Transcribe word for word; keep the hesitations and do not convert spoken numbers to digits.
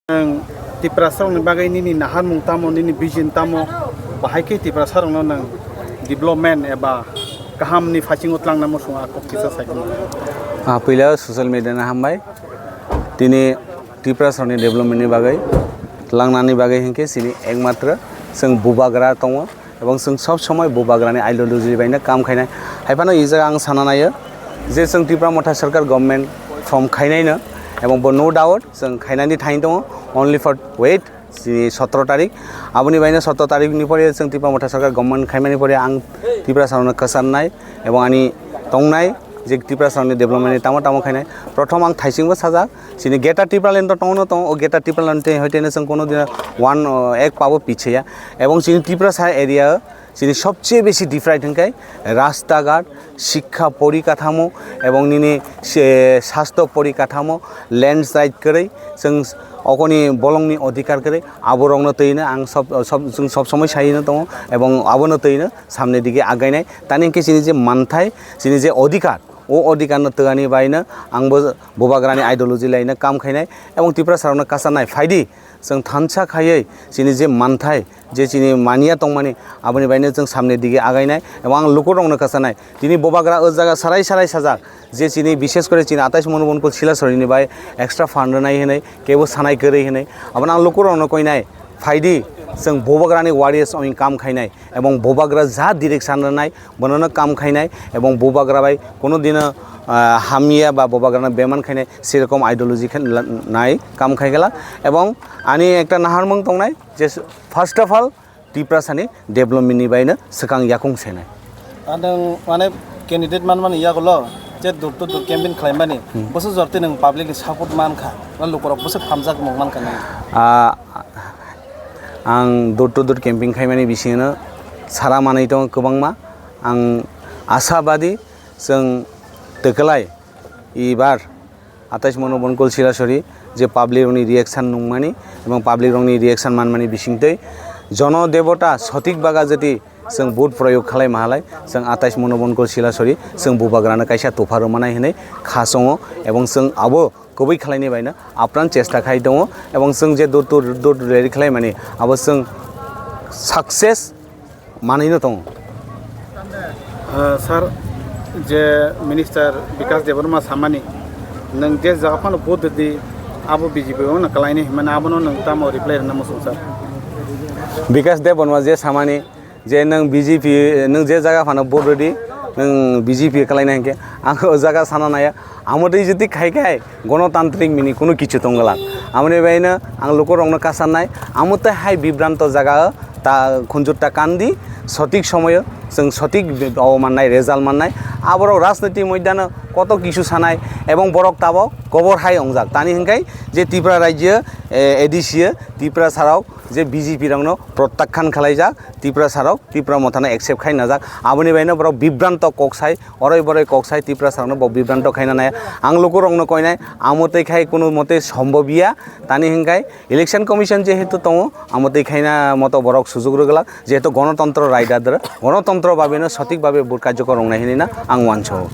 Nwng Tiprasarokni bagwi nini naharmung tamo, nini vision tamo, bahai khe Tiprasarokno nwng development eba kahamni phasingo tlangnai muchung a kok kisa sai khna. Ah, puila social media no hambai. Tini Tiprasarokni development ni bagwi, tlangnani bagwi hinkhe chini ekmatro chwng bubagra tongo. Ebong chwng sob somoi bubagrani ideology baino kam khainai. Haiphano e jaga ang sana naio je chwng Tipra Motha Sarkar government form khainaino, ebong bo no doubt chwng khainani thani tongo, only for wait, chini sotro tarik. Aboni baino sotro tarik ni pore chwng Tipra Motha Sarkar government khaimani pore ang Tiprasarokno kwcharnai ebong ani tongnai je Tiprasarokni development ni tamo tamo khainai. Prothom ang thaisingbo sajak, chini Greater Tipraland to tongo no tongo, o Greater Tipraland te hoite no chwng kono dino one, uh, ek pabo pichaya. Ebong chini Tiprasa area chini sobcheye besi different hwnkhe rasta ghat, shikkha porikathamo ebong nini se-, sastho porikathamo, landslide kwrwi chwng okoni bolongni odhikar kwrwi aborokno twino ang sob, sob, chwng sob somoi saino tongo ebong abono twino samni dige againai. Tani hwnkhe chini je manthai, chini je odhikar, o odhikarno twani baino angbo bubagrani ideology laino kam khainai ebong Tiprasarokno kwcharnai phaidi chwng thansa khaiwi chini je manthai, je chini manya tongmani, aboni baino chwng samni dige againai ebong ang lukurokno kwcharnai. Tini bubagra o jaga sarai sarai sajak je chini bishes kore chini atais Manu Bankul Silasorini bai extra fund rwnai hinwi kebo sanai kwrwi hinwi, abono ang lukurokno koinai phaidi chwng bubagrani warriors wngwi kam khainai. Ebong bubagra ja direction rwnai, bonono kam khainai, ebong bubagra bai kono dino, ah, hamya ba bubagrano beman khainai, serokom ideology khe la-, nai kam khai khala. Ebong ani ekta naharmung tongnai je, first of all, Tiprasani development ni baino swkang yakung senai. Ang mane candidate manmani yagulo je door to door campaign khlaimani, hmm, bwswk jorti nwng public ni support mankha, na lukurok bwswk hamjak mung mankha nini? Ah, Ang door to door camping khaimani bisingno sara manwi tongo kwbangma. Ang ashabadi chwng twkwlai ibar atais Manu Bankul Silasori je public rokni reaction nungmani ebong public rokni reaction manmani bisingtwi jono debota sotik baga jodi chwng vote proyog khlai mahalai chwng atais Manu Bankul Silasori chwng bubagrano kaisa topha rwmanai hinwi kha chongo ebong chwng abo kwbwi khlaini baino apran chesta khai tongo ebong chwng je door to door rally khlaimani abo chwng success manwino tongo. Ah, sir, je Minister Bikas Debbarma samani nwng je jaga phano vote rwdi abo B J P no kwlaini hinmani abono nwng tamo reply rwna muchung sir? Bikas Debbarma je samani je nwng B J P, nwng je jaga phano vote rwdi, nwng B J P kwlaina hinkhe ang o jaga sana naya. Amo tei jiti khai khai gonotantrik mini kunu kichu tongwlak. Amoni baino ang lukurokno kasarnai, amo tei hai bibranto jaga ta khunjut ta kandi, sotik somoyo chwng sotik o mannai, result mannai. Aborok rajniti moidano koto kichu sanai ebong borok tabok kobor hai ongjak. Tani hinkhai je Tripura rajyo, eh, A D C o Tripura sarok je B J P rokno protyakhan khwlaijak, Tripura sarok Tripura mothano accept khai najak. Aboni baino borok bibranto kok sai, oroi boroi kok sai Tripura sarokno bo bibranto khaina nai. Ang lukurokno koinai, amo tei khai kuno mote sombobya, tani hinkhai election commission jehetu tongo, amo tei khaina moto borok sujuk rwglak, jehetu gonotontro raida dwrw, gonotontro babeno sotik babe vote karjokor wngnai hinwi na ang uansugo.